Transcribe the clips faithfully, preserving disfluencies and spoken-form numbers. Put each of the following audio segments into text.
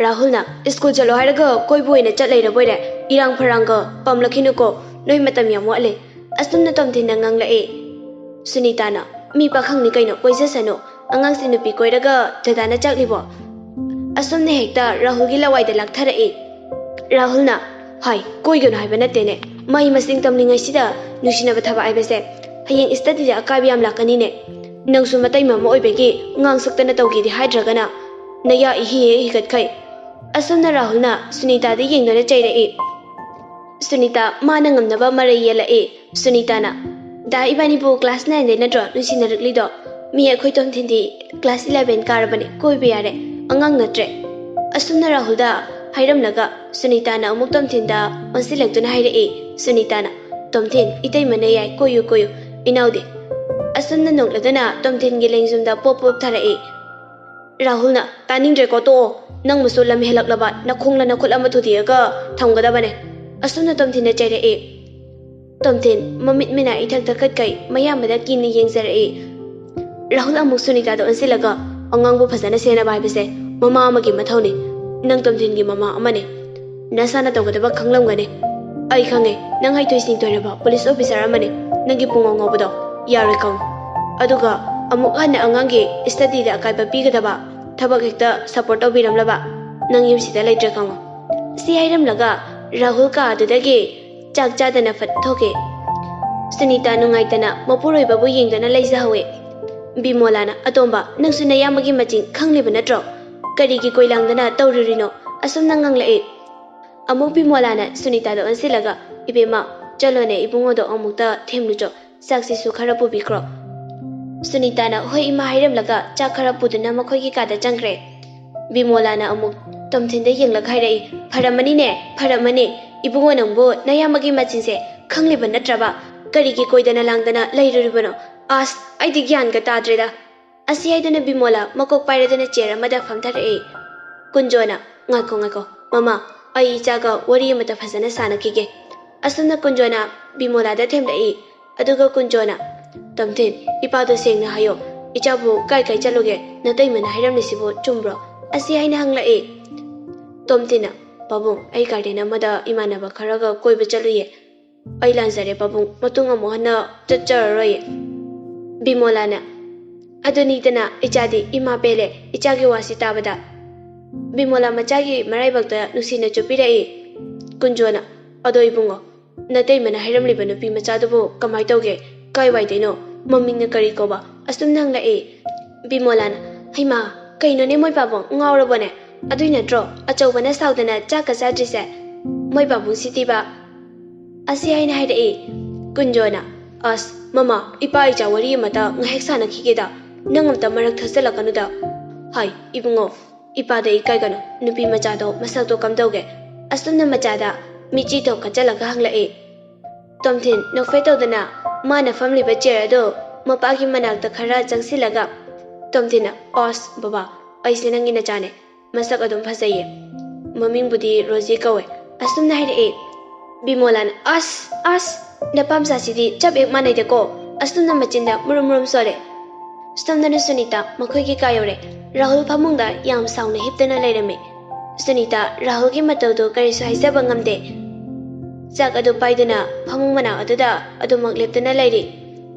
ꯔꯥꯍꯨꯜꯅ, "school ꯆꯠꯂꯣ ꯍꯥꯏꯔꯒ ꯀꯣꯏꯕ ꯑꯣꯏꯅ ꯆꯠ ꯂꯩꯔꯕꯣꯏꯔꯦ? ꯏꯔꯥꯡ ꯐꯔꯥꯡꯒ ꯄꯥꯝꯂꯛꯈꯤꯅꯨꯀꯣ, ꯅꯣꯏ ꯃꯇꯝ ꯌꯥꯝ ꯋꯥꯠꯂꯤ"꯫ ꯑꯁꯨꯝꯅ ꯇꯣꯝꯊꯤꯟꯅ ꯉꯥꯡꯂꯛꯏ꯫ ꯁꯨꯅꯤꯇꯥꯅ, "ꯃꯤ ꯄꯥꯈꯪꯅꯤ ꯀꯩꯅꯣ, ꯀꯣꯏꯖꯁꯅꯨ꯫ ꯑꯉꯥꯡꯁꯦ ꯅꯨꯄꯤ ꯀꯣꯏꯔꯒ ꯗꯗꯥꯅ ꯆꯥꯛꯂꯤꯕꯣ?" ꯑꯁꯨꯝꯅ ꯍꯦꯛꯇ ꯔꯥꯍꯨꯜꯒꯤ ꯂꯋꯥꯏꯗ ꯂꯥꯛꯊꯔꯛꯏ꯫ ꯔꯥꯍꯨꯜꯅ, "ꯍꯥꯏ, ꯀꯣꯏꯒꯅꯨ ꯍꯥꯏꯕ ꯅꯠꯇꯦꯅꯦ꯫ ꯃꯍꯩ ꯃꯁꯤꯡ ꯇꯝꯂꯤꯉꯩꯁꯤꯗ ꯅꯨꯡꯁꯤꯅꯕ ꯊꯕꯛ ꯍꯥꯏꯕꯁꯦ ꯍꯌꯦꯡ ꯁ꯭ꯇꯗꯤꯗ ꯑꯀꯥꯏꯕ ꯌꯥꯝ ꯂꯥꯛꯀꯅꯤꯅꯦ꯫ ꯅꯪꯁꯨ ꯃꯇꯩ ꯃꯃꯥ ꯑꯣꯏꯕꯒꯤ ꯉꯥꯡ ꯁꯛꯇꯅ ꯇꯧꯒꯦꯗꯤ ꯍꯥꯏꯗ꯭ꯔꯒꯅ ꯅꯌꯥ ꯏꯍꯤ ꯍꯦꯛ ꯍꯤꯒꯠꯈꯩ"꯫ ꯑꯁꯨꯝꯅ ꯔꯥꯍꯨꯜꯅ ꯁꯨꯅꯤꯇꯥꯗ ꯌꯦꯡꯗꯨꯅ ꯆꯩꯔꯛꯏ꯫ ꯁꯨꯅꯤꯇꯥ ꯃꯥꯅ ꯉꯝꯅꯕ ꯃꯔꯩ ꯌꯦꯜꯂꯛꯏ꯫ ꯁꯨꯅꯤꯇꯥꯅ, "ꯗꯥ, ꯏꯕꯥꯅꯤꯕꯨ ꯀ꯭ꯂꯥꯁ ꯅꯥꯏꯟꯗꯩ ꯅꯠꯇ꯭ꯔꯣ ꯅꯨꯡꯁꯤꯅꯔꯛꯂꯤꯗꯣ? ꯃꯤ ꯑꯩꯈꯣꯏ ꯇꯣꯝꯊꯤꯟꯗꯤ ꯀ꯭ꯂꯥꯁ ꯏꯂꯦꯚꯦꯟ ꯀꯥꯔꯕꯅꯦ, ꯀꯣꯏꯕ ꯌꯥꯔꯦ, ꯑꯉꯥꯡ ꯅꯠꯇ꯭ꯔꯦ"꯫ ꯑꯁꯨꯝꯅ ꯔꯥꯍꯨꯜꯗ ꯍꯥꯏꯔꯝꯂꯒ ꯁꯨꯅꯤꯇꯥꯅ ꯑꯃꯨꯛ ꯇꯣꯝꯊꯤꯟꯗ ꯑꯣꯟꯁꯤꯜꯂꯛꯇꯨꯅ ꯍꯥꯏꯔꯛꯏ꯫ ꯁꯨꯅꯤꯇꯥꯅ, "ꯇꯣꯝꯊꯤꯟ, ꯏꯇꯩꯃꯅ ꯌꯥꯏ, ꯀꯣꯏꯌꯨ, ꯀꯣꯏꯌꯨ, ꯏꯅꯥꯎꯗꯤ"꯫ ꯑꯁꯨꯝꯅ ꯅꯣꯛꯂꯗꯨꯅ ꯇꯣꯝꯊꯤꯟꯒꯤ ꯂꯦꯡꯖꯨꯝꯗ ꯄꯣꯞ ꯄꯣꯞ ꯊꯥꯔꯛꯏ꯫ ꯔꯥꯍꯨꯜꯅ, "ꯇꯥꯅꯤꯡꯗ꯭ꯔꯦꯀꯣ, ꯇꯣꯛꯑꯣ꯫ ꯅꯪꯕꯨꯁꯨ ꯂꯝ ꯍꯦꯜꯂꯛꯂꯕ ꯅꯈꯣꯡꯂ ꯅꯈꯨꯠ ꯑꯃ ꯊꯨꯗꯦꯛꯑꯒ ꯊꯝꯒꯗꯕꯅꯦ"꯫ ꯑꯁꯨꯝꯅ ꯇꯣꯝꯊꯤꯟꯅ ꯆꯩꯔꯛꯏ꯫ ꯇꯣꯝꯊꯤꯟ ꯃꯃꯤꯠ ꯃꯤꯅꯥꯏ ꯏꯊꯛ ꯊꯛꯀꯠꯀꯩ ꯃꯌꯥꯝꯕꯗ ꯀꯤꯅ ꯌꯦꯡꯖꯔꯛꯏ꯫ ꯔꯥꯍꯨꯜ ꯑꯃꯨꯛ ꯁꯨꯅꯤꯇꯥꯗ ꯑꯣꯟꯁꯤꯜꯂꯒ, "ꯑꯉꯥꯡꯕꯨ ꯐꯖꯅ ꯁꯦꯟꯅꯕ ꯍꯥꯏꯕꯁꯦ ꯃꯃꯥ ꯑꯃꯒꯤ ꯃꯊꯧꯅꯤ꯫ ꯅꯪ ꯇꯣꯝꯊꯤꯟꯒꯤ ꯃꯃꯥ ꯑꯃꯅꯤ꯫ ꯅꯁꯥꯅ ꯇꯧꯒꯗꯕ ꯈꯪꯂꯝꯒꯅꯤ꯫ ꯑꯩ ꯈꯪꯉꯦ, ꯅꯪ ꯍꯩꯊꯣꯏ ꯁꯤꯡꯊꯣꯏꯔꯕ ꯄꯨꯂꯤꯁ ꯑꯣꯐꯤꯁꯥꯔ ꯑꯃꯅꯤ꯫ ꯅꯪꯒꯤ ꯄꯨꯡꯉꯥꯎ ꯉꯥꯎꯕꯗꯣ ꯌꯥꯔꯣꯏ ꯈꯪꯉꯨ꯫ ꯑꯗꯨꯒ ꯑꯃꯨꯛ ꯍꯟꯅ ꯑꯉꯥꯡꯒꯤ ꯁ꯭ꯇꯗꯤꯗ ꯑꯀꯥꯏꯕ ꯄꯤꯒꯗꯕ ꯊꯕꯛ ꯍꯦꯛꯇ ꯁꯄꯣꯔꯠ ꯇꯧꯕꯤꯔꯝꯂꯕ ꯅꯪ ꯌꯨꯝꯁꯤꯗ ꯂꯩꯇ꯭ꯔꯦ ꯈꯪꯉꯨ"꯫ ꯁꯤ ꯍꯥꯏꯔꯝꯂꯒ ꯔꯥꯍꯨꯜ ꯀꯥ ꯑꯗꯨꯗꯒꯤ ꯆꯥꯛ ꯆꯥꯗꯅ ꯐꯠ ꯊꯣꯛꯈꯤ꯫ ꯁꯨꯅꯤꯇꯥ ꯅꯨꯡꯉꯥꯏꯇꯅ ꯃꯄꯨꯔꯣꯏꯕꯕꯨ ꯌꯦꯡꯗꯨꯅ ꯂꯩꯖꯍꯧꯋꯤ꯫ ꯕꯤꯃꯣꯂꯥꯅ, "ꯑꯇꯣꯝꯕ, ꯅꯪꯁꯨ ꯅꯌꯥꯝꯕꯒꯤ ꯃꯆꯤꯡ ꯈꯪꯂꯤꯕ ꯅꯠꯇ꯭ꯔꯣ? ꯀꯔꯤꯒꯤ ꯀꯣꯏꯂꯥꯡꯗꯅ ꯇꯧꯔꯨꯔꯤꯅꯣ?" ꯑꯁꯨꯝꯅ ꯉꯥꯡꯂꯛꯏ꯫ ꯑꯃꯨꯛ ꯕꯤꯃꯣꯂꯥꯅ ꯁꯨꯅꯤꯇꯥꯗ ꯑꯣꯟꯁꯤꯜꯂꯒ, "ꯏꯕꯦꯝꯃ, ꯆꯠꯂꯣꯅꯦ, ꯏꯕꯨꯡꯉꯣꯗꯣ ꯑꯃꯨꯛꯇ ꯊꯦꯝꯂꯨꯆꯣ, ꯆꯥꯛꯁꯤꯁꯨ ꯈꯔ ꯄꯨꯕꯤꯈ꯭ꯔꯣ"꯫ ꯁꯨꯅꯤꯇꯥꯅ, "ꯍꯣꯏ ꯏꯃꯥ" ꯍꯥꯏꯔꯝꯂꯒ ꯆꯥꯛ ꯈꯔ ꯄꯨꯗꯨꯅ ꯃꯈꯣꯏꯒꯤ ꯀꯥꯗ ꯆꯪꯈ꯭ꯔꯦ꯫ ꯕꯤꯃꯣꯂꯥꯅ ꯑꯃꯨꯛ ꯇꯣꯝꯊꯤꯟꯗ ꯌꯦꯡꯂꯒ ꯍꯥꯏꯔꯛꯏ, "ꯐꯔꯝꯃꯅꯤꯅꯦ, ꯐꯔꯝꯃꯅꯤ꯫ ꯏꯕꯨꯡꯉꯣ ꯅꯪꯕꯨ ꯅꯌꯥꯝꯕꯒꯤ ꯃꯆꯤꯟꯁꯦ ꯈꯪꯂꯤꯕ ꯅꯠꯇ꯭ꯔꯕ? ꯀꯔꯤꯒꯤ ꯀꯣꯏꯗꯅ ꯂꯥꯡꯗꯅ ꯂꯩꯔꯨꯔꯤꯕꯅꯣ? ꯑꯁ, ꯑꯩꯗꯤ ꯒ꯭ꯌꯥꯟꯒ ꯇꯥꯗ꯭ꯔꯦꯗ"꯫ ꯑꯁꯤ ꯍꯥꯏꯗꯨꯅ ꯕꯤꯃꯣꯂꯥ ꯃꯀꯣꯛ ꯄꯥꯏꯔꯗꯨꯅ ꯆꯤꯌꯔ ꯑꯃꯗ ꯐꯝꯊꯔꯛꯏ꯫ ꯀꯨꯟꯖꯣꯅ, "ꯉꯥꯏꯈꯣ, ꯉꯥꯏꯈꯣ, ꯃꯃꯥ, ꯑꯩ ꯏꯆꯥꯒ ꯋꯥꯔꯤ ꯑꯃꯇ ꯐꯖꯅ ꯁꯥꯟꯅꯈꯤꯒꯦ"꯫ ꯑꯁꯨꯝꯅ ꯀꯨꯟꯖꯣꯅ ꯕꯤꯃꯣꯂꯥꯗ ꯊꯦꯝꯂꯛꯏ꯫ ꯑꯗꯨꯒ ꯀꯨꯟꯖꯣꯅ, "ꯇꯣꯝꯊꯤꯟ, ꯏꯄꯥꯗꯣ ꯁꯦꯡꯅ ꯍꯥꯏꯌꯣ, ꯏꯆꯥꯕꯨ ꯀꯥꯏ ꯀꯥꯏ ꯆꯠꯂꯨꯒꯦ? ꯅꯇꯩꯃꯅ ꯍꯥꯏꯔꯝꯂꯤꯁꯤꯕꯨ ꯆꯨꯝꯕ꯭ꯔꯣ?" ꯑꯁꯤ ꯍꯥꯏꯅ ꯍꯪꯂꯛꯏ꯫ ꯇꯣꯝꯊꯤꯟꯅ, "ꯄꯥꯕꯨꯡ, ꯑꯩ ꯒꯥꯔꯗꯦꯟ ꯑꯃꯗ ꯏꯃꯥꯟꯅꯕ ꯈꯔꯒ ꯀꯣꯏꯕ ꯆꯠꯂꯨꯏꯌꯦ꯫ ꯑꯩ ꯂꯥꯟꯖꯔꯦ ꯄꯥꯕꯨꯡ, ꯃꯇꯨꯡ ꯑꯃꯨꯛ ꯍꯟꯅ ꯆꯠꯆꯔꯔꯣꯏꯌꯦ꯫" ꯕꯤꯃꯣꯂꯥꯅ, "ꯑꯗꯨꯅꯤꯗꯅ ꯏꯆꯥꯗꯤ, ꯏꯃꯥ ꯄꯦꯜꯂꯦ ꯏꯆꯥꯒꯤ ꯋꯥꯁꯤ ꯇꯥꯕꯗ꯫" ꯕꯤꯃꯣꯂꯥ ꯃꯆꯥꯒꯤ ꯃꯔꯥꯏꯕꯛꯇ ꯅꯨꯡꯁꯤꯅ ꯆꯨꯞꯄꯤꯔꯛꯏ꯫ ꯀꯨꯟꯖꯣꯅ, "ꯑꯗꯣ ꯏꯕꯨꯡꯉꯣ, ꯅꯇꯩꯃꯅ ꯍꯥꯏꯔꯝꯂꯤꯕ ꯅꯨꯄꯤ ꯃꯆꯥꯗꯨꯕꯨ ꯀꯃꯥꯏ ꯇꯧꯒꯦ? ꯀꯥꯏꯋꯥꯏꯗꯩꯅꯣ? ꯃꯃꯤꯡꯅ ꯀꯔꯤ ꯀꯧꯕ?" ꯑꯁꯨꯝꯅ ꯍꯪꯂꯛꯏ꯫ ꯕꯤꯃꯣꯂꯥꯅ, "ꯍꯩꯃꯥ, ꯀꯩꯅꯣꯅꯦ ꯃꯣꯏ ꯄꯥꯕꯨꯡ, ꯉꯥꯎꯔꯕꯣꯅꯦ? ꯑꯗꯨꯏ ꯅꯠꯇ꯭ꯔꯣ ꯑꯆꯧꯕꯅ ꯁꯥꯎꯗꯅ ꯆꯥꯛꯀ ꯆꯥꯗ꯭ꯔꯤꯁꯦ? ꯃꯣꯏ ꯄꯥꯕꯨꯡꯁꯤꯗꯤꯕ?" ꯑꯁꯤ ꯍꯥꯏꯅ ꯍꯥꯏꯔꯛꯏ꯫ ꯀꯨꯟꯖꯣꯅ, "ꯑꯁ ꯃꯃꯥ, ꯏꯄꯥ ꯏꯆꯥ ꯋꯥꯔꯤ ꯑꯃꯇ ꯉꯥꯏꯍꯥꯛ ꯁꯥꯟꯅꯈꯤꯒꯦꯗ, ꯅꯪ ꯑꯝꯇ ꯃꯔꯛ ꯊꯠꯆꯜꯂꯛꯀꯅꯨꯗ꯫ ꯍꯥꯏ ꯏꯕꯨꯡꯉꯣ, ꯏꯄꯥꯗ ꯏꯀꯥꯏꯒꯅꯨ, ꯅꯨꯄꯤ ꯃꯆꯥꯗꯣ ꯃꯁꯛꯇꯣ ꯀꯝꯗꯧꯒꯦ?" ꯑꯁꯨꯝꯅ ꯃꯆꯥꯗ ꯃꯤꯠꯆꯤ ꯊꯣꯛ ꯀꯠꯆꯜꯂꯒ ꯍꯪꯂꯛꯏ꯫ ꯇꯣꯝꯊꯤꯟ ꯅꯣꯛꯐꯦꯠ ꯇꯧꯗꯅ ꯃꯥꯅ ꯐꯝꯂꯤꯕ ꯆꯤꯌꯔ ꯑꯗꯨ ꯃꯄꯥꯒꯤ ꯃꯅꯥꯛꯇ ꯈꯔ ꯆꯪꯁꯤꯜꯂꯒ, ꯇꯣꯝꯊꯤꯟꯅ, "ꯑꯁ ꯕꯕꯥ, ꯑꯩꯁꯦ ꯅꯪꯒꯤ ꯅꯆꯥꯅꯦ, ꯃꯁꯛ ꯑꯗꯨꯝ ꯐꯖꯩꯌꯦ, ꯃꯃꯤꯡꯕꯨꯗꯤ ꯔꯣꯖꯤ ꯀꯧꯋꯦ," ꯑꯁꯨꯝꯅ ꯍꯥꯏꯔꯛꯏ꯫ ꯕꯤꯃꯣꯂꯥꯅ, "ꯑꯁ ꯑꯁ, ꯅꯄꯥꯝꯆꯥꯁꯤꯗꯤ ꯆꯞ ꯍꯦꯛ ꯃꯥꯟꯅꯩꯗꯀꯣ," ꯑꯁꯨꯝꯅ ꯃꯆꯤꯟꯗ ꯃꯨꯔꯨꯝ ꯃꯨꯔꯨꯝ ꯁꯣꯜꯂꯦ꯫ ꯁꯣꯝꯗꯅ ꯁꯨꯅꯤꯇꯥ ꯃꯈꯣꯏꯒꯤ ꯀꯥ ꯌꯧꯔꯦ꯫ ꯔꯥꯍꯨꯜ ꯐꯃꯨꯡꯗ ꯌꯥꯝ ꯁꯥꯎꯅ ꯍꯤꯞꯇꯨꯅ ꯂꯩꯔꯝꯃꯤ꯫ ꯁꯨꯅꯤꯇꯥ ꯔꯥꯍꯨꯜꯒꯤ ꯃꯇꯧꯗꯨ ꯀꯔꯤꯁꯨ ꯍꯥꯏꯖꯕ ꯉꯝꯗꯦ꯫ ꯆꯥꯛ ꯑꯗꯨ ꯄꯥꯏꯗꯨꯅ ꯐꯃꯨꯡ ꯃꯅꯥꯛ ꯑꯗꯨꯗ ꯑꯗꯨꯃꯛ ꯂꯦꯞꯇꯨꯅ ꯂꯩꯔꯤ꯫